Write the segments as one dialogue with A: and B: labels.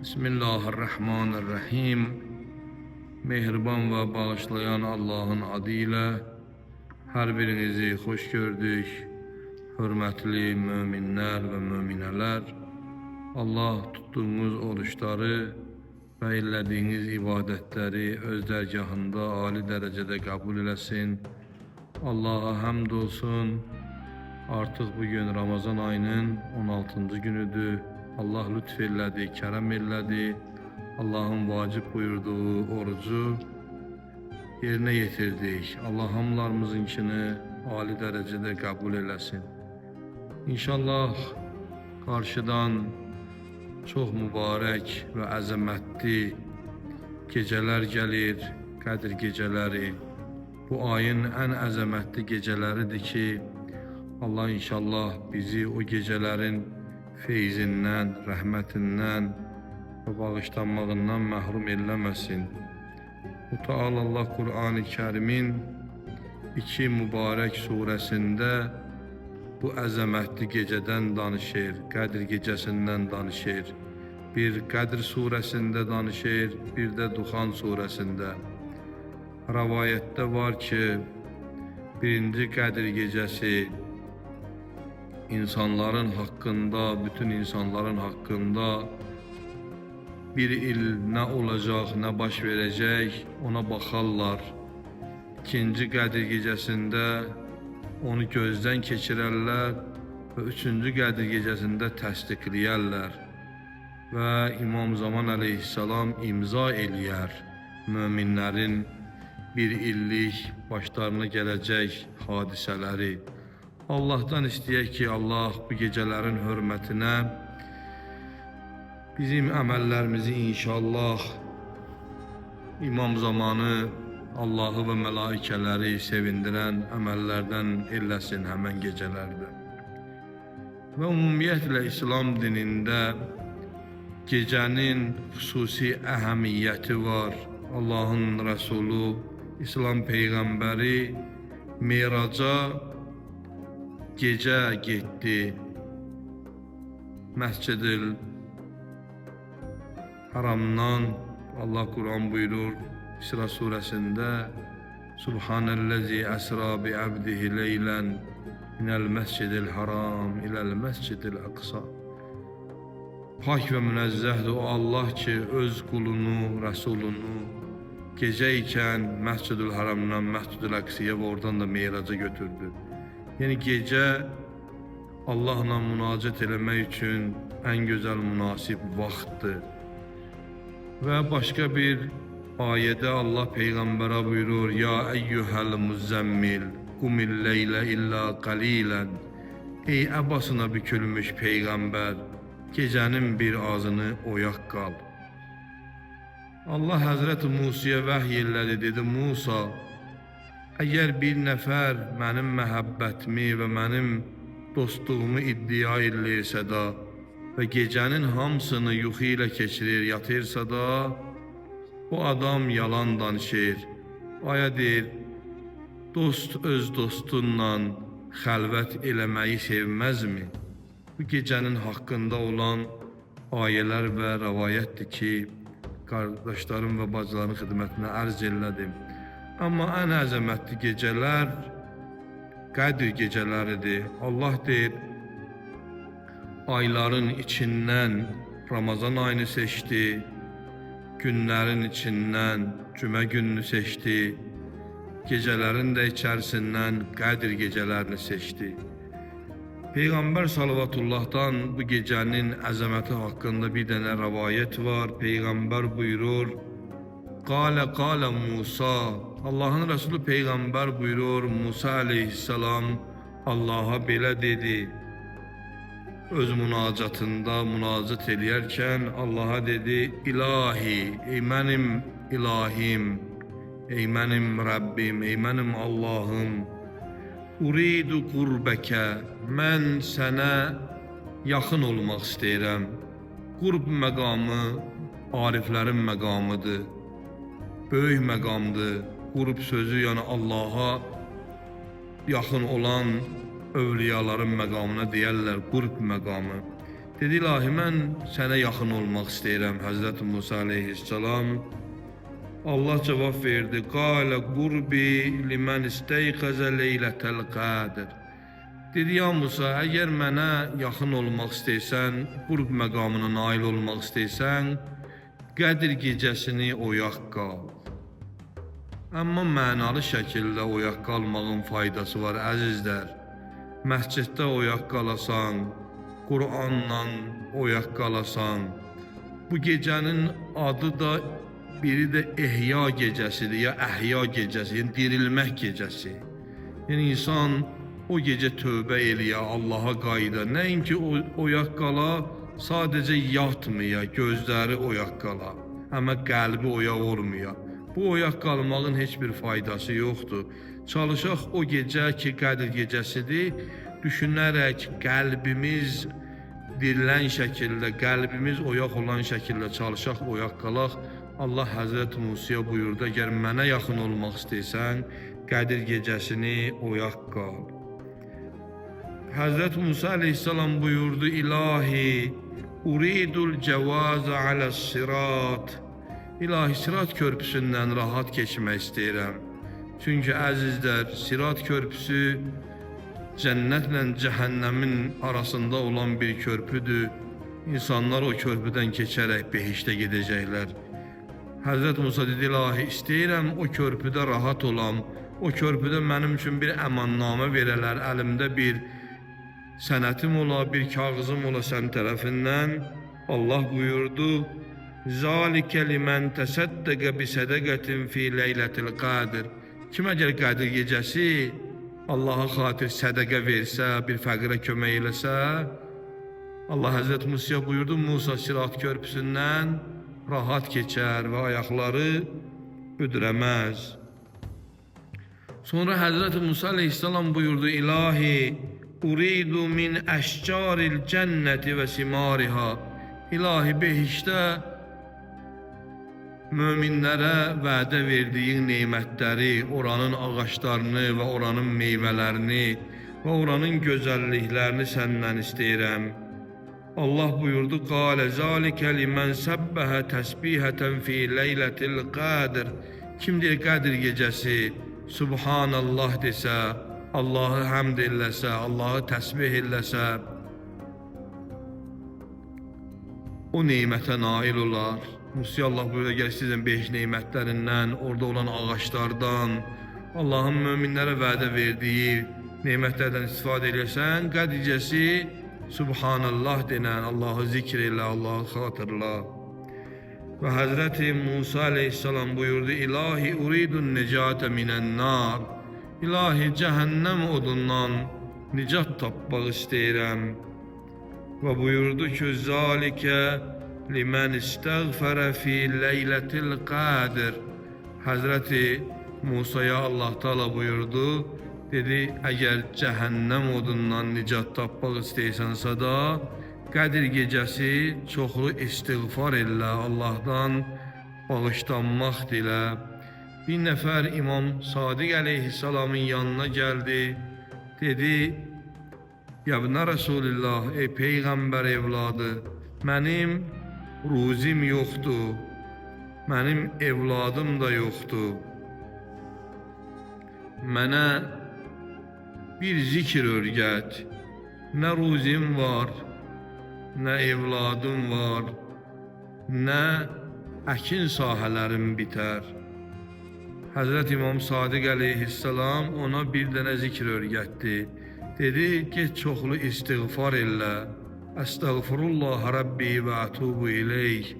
A: Bismillahirrahmanirrahim. Mehriban və bağışlayan Allahın adı ilə hər birinizi xoş gördük. Hörmətli möminlər və möminələr, Allah tutduğunuz oruçları və elədiyiniz ibadətləri öz dərgahında ali dərəcədə qəbul eləsin. Allaha həmd olsun. Artıq bugün Ramazan ayının 16-cı günüdür. Allah lütf elədi, kərəm elədi. Allahın vacib buyurduğu orucu yerinə yetirdik. Allah hamılarımızınkini ali dərəcədə qəbul eləsin. İnşallah qarşıdan çox mübarək və əzəmətli gecələr gəlir, Qədir gecələri. Bu ayın ən əzəmətli gecələridir ki, Allah inşallah bizi o gecələrin feyzindən, rəhmətindən və bağışlanmağından məhrum eləməsin. Müteal Allah Qur'an-ı Kərimin iki mübarək surəsində bu əzəmətli gecədən danışır, Qədir gecəsindən danışır. Bir Qədr surəsində danışır, bir də Duxan surəsində. Rəvayətdə var ki, birinci Qədir gecəsi insanların haqqında, bütün insanların haqqında bir il nə olacaq, nə baş verəcək, ona baxarlar. İkinci Qədir gecəsində onu gözdən keçirərlər və üçüncü Qədir gecəsində təsdiqləyərlər və İmam Zaman əleyhissalam imza eləyər möminlərin bir illik başlarına gələcək hadisələri. Allahdan istəyək ki, Allah bu gecələrin hörmətinə bizim əməllərimizi inşallah İmam zamanı Allahı və mələikələri sevindirən əməllərdən eləsin həmən gecələrdə. Və ümumiyyətlə İslam dinində gecənin xüsusi əhəmiyyəti var. Allahın Rəsulu, İslam Peyğəmbəri Meraca gecə getdi. Məscid-ül Haramdan Allah Quran buyurur İsra surəsində Subhanəllazi əsra bi abdihi leylən minəl məscidil haram iləl məscidil əqsa. Pak və münezzəhdir o Allah ki, öz qulunu, Rəsulunu gecə ikən Məscid-ül Haramdan Məscid-ül Əqsəyə və oradan da Meyraca götürdü. Yəni gecə Allahla münacat eləmək üçün ən gözəl münasib vaxtdır. Və başqa bir ayədə Allah peyğəmbərə buyurur: "Ya eyyuhəl muzzəmmil, qumil leylə illə qalilən." Ey əbasına bükülmüş peyğəmbər, gecənin bir azını oyaq qal. Allah Həzrət Musaya vəhy elədi, dedi: "Musa, əgər bir nəfər mənim məhəbbətimi və mənim dostluğumu iddia eləyirsə də və gecənin hamısını yuxu ilə keçirir, yatırsa da, o adam yalan danışır. Aya deyir, dost öz dostunla xəlvət eləməyi sevməzmi?" Bu gecənin haqqında olan ayələr və rəvayətdir ki, qardaşlarım və bacıların xidmətinə ərz elədim. Amma ən əzəmətli gecələr Qədir gecələridir. Allah deyir, ayların içindən Ramazan ayını seçdi, günlərin içindən cümə gününü seçdi, gecələrin də içərisindən Qədir gecələrini seçdi. Peyğəmbər salavatullahdan bu gecənin əzəməti haqqında bir dənə rəvayət var. Peyğəmbər buyurur, Qalə qalə Musa, Allahın Rəsulü Peyğəmbər buyurur, Musa əleyhissalam Allaha belə dedi. Öz münacatında münacat eləyərkən Allaha dedi: "İlahi, ey mənim ilahim, ey mənim Rəbbim, ey mənim Allahım, uridu qurbəkə, mən sənə yaxın olmaq istəyirəm." Qurb məqamı ariflərin məqamıdır. Böyük məqamdır. Qurb sözü, yəni Allaha yaxın olan övliyaların məqamına deyərlər qurb məqamı. Dedi, ilahi, mən sənə yaxın olmaq istəyirəm, Həzrət Musa əleyhissalam. Allah cavab verdi, Qalə qurbi limən istəyqəzə leylətəl qədir. Dedi, ya Musa, əgər mənə yaxın olmaq istəyirsən, qurb məqamına nail olmaq istəyirsən, Qədir gecəsini oyaq qal. Amma mənalı şəkildə oyaq qalmağın faydası var, əzizlər. Məsciddə oyaq qalasan, Qur'anla oyaq qalasan. Bu gecənin adı da, biri də Ehya gecəsidir, ya Əhya gecəsi, yəni dirilmək gecəsi. Yəni insan o gecə tövbə eləyə, Allaha qayıda. Nəinki oyaq qala, sadəcə yatmaya, gözləri oyaq qala, amma qəlbi oyaq olmaya. Bu oyaq qalmağın heç bir faydası yoxdur. Çalışaq o gecə ki, Qədir gecəsidir, düşünərək qəlbimiz dirilən şəkildə, qəlbimiz oyaq olan şəkildə çalışaq, oyaq qalaq. Allah Həzrət Musaya buyurdu, əgər mənə yaxın olmaq istəyirsən, Qədir gecəsini oyaq qal. Həzrət Musa əleyhissalam buyurdu, İlahi, uridul cəvazə aləs-sirat. İlahi, Sirat körpüsündən rahat keçmək istəyirəm. Çünki əzizlər, Sirat körpüsü cənnətlə cəhənnəmin arasında olan bir körpüdür. İnsanlar o körpüdən keçərək behiştə gedəcəklər. Həzrət Musa dedi, ilahi, istəyirəm o körpüdə rahat olam. O körpüdə mənim üçün bir əmannamə verələr, əlimdə bir sənətim ola, bir kağızım ola sən tərəfindən. Allah buyurdu, Zalikə limən təsəddəqə bi sədəqətin fi leylətil qədir. Kim əgər Qədir gecəsi Allaha xatir sədəqə versə, bir fəqirə kömək eləsə, Allah Həzrət Musaya buyurdu, Musa Sirat körpüsündən rahat keçər və ayaqları büdrəməz. Sonra Həzrət Musa əleyhissalam buyurdu, İlahi, uridu min əşcaril cənnəti və simariha. İlahi, behişdə möminlərə vədə verdiyin nemətləri, oranın ağaclarını və oranın meyvələrini və oranın gözəlliklərini səndən istəyirəm. Allah buyurdu, Qalə zalikə limən səbbəhə təsbihətən fi leylətil qədir. Kim deyir Qədir gecəsi Subhanallah desə, Allahı həmd eləsə, Allahı təsbih eləsə, o nemətə nail olar. Musa Allah buyurdu, əgər istəyirsən beş nemətlərindən, orada olan ağaclardan, Allahın möminlərə vədə verdiyi nemətlərdən istifadə eləsən, Qədir gecəsi Subhanallah denən, Allahı zikr elə, Allahı xatırla. Və Həzrəti Musa əleyhissalam buyurdu, İlahi uridun necatə minən-nar. İlahi, cəhənnəm odundan nicat tapmaq istəyirəm. Və buyurdu ki, Zalikə limən istəğfərə fi leylətil qədir. Həzrəti Musaya Allah Taala buyurdu, dedi, əgər cəhənnəm odundan nicat tapmaq istəyirsənsə da, Qədir gecəsi çoxlu istiğfar elə, Allahdan bağışlanmaq dilə. Bir nəfər İmam Sadiq əleyhissalamın yanına gəldi, dedi, Yəbnə Rəsulillah, ey Peyğəmbər evladı, mənim ruzim yoxdur, mənim evladım da yoxdur. Mənə bir zikir örgət, nə ruzim var, nə evladım var, nə əkin sahələrim bitər. Həzrət İmam Sadiq əleyhissalam ona bir dənə zikr örgətdi. Dedi, get çoxlu istiğfar elə. Əstəğfirullah Rabbi və ətubu ileyh.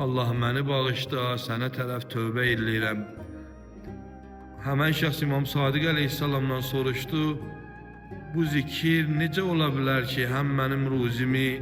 A: Allah məni bağışla, sənə tərəf tövbə eləyirəm. Həmən şəxs İmam Sadiq əleyhissalamdan soruşdu, bu zikir necə ola bilər ki, həm mənim ruzimi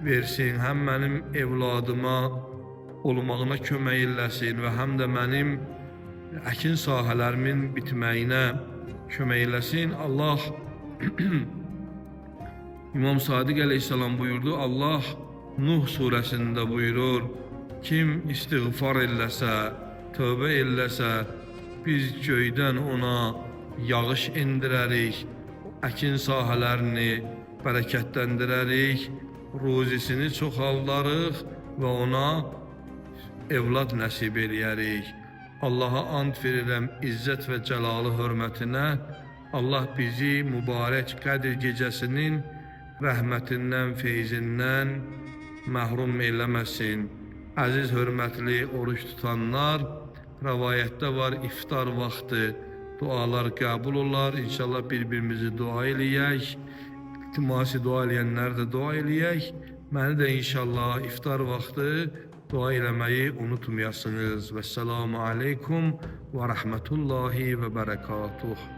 A: versin, həm mənim evladıma olmağına kömək eləsin və həm də mənim əkin sahələrimin bitməyinə kömək eləsin. Allah İmam Sadiq əleyhissalam buyurdu, Allah Nuh surəsində buyurur, kim istiğfar eləsə, tövbə eləsə, biz göydən ona yağış endirərik, əkin sahələrini bərəkətləndirərik, ruzisini çoxaldarıq və ona evlad nəsib eləyərik. Allaha and verirəm izzət və cəlalı hörmətinə. Allah bizi mübarək Qədir gecəsinin rəhmətindən, feyzindən məhrum eləməsin. Əziz hörmətli oruç tutanlar, rəvayətdə var iftar vaxtı dualar qəbul olar. İnşallah bir-birimizi dua eləyək. İltimasi dua eləyənlər də dua eləyək. Məni də inşallah iftar vaxtı dua eləməyi unutmayasınız. Vəssalamu aleykum və rəhmətullahi və bərəkatuh.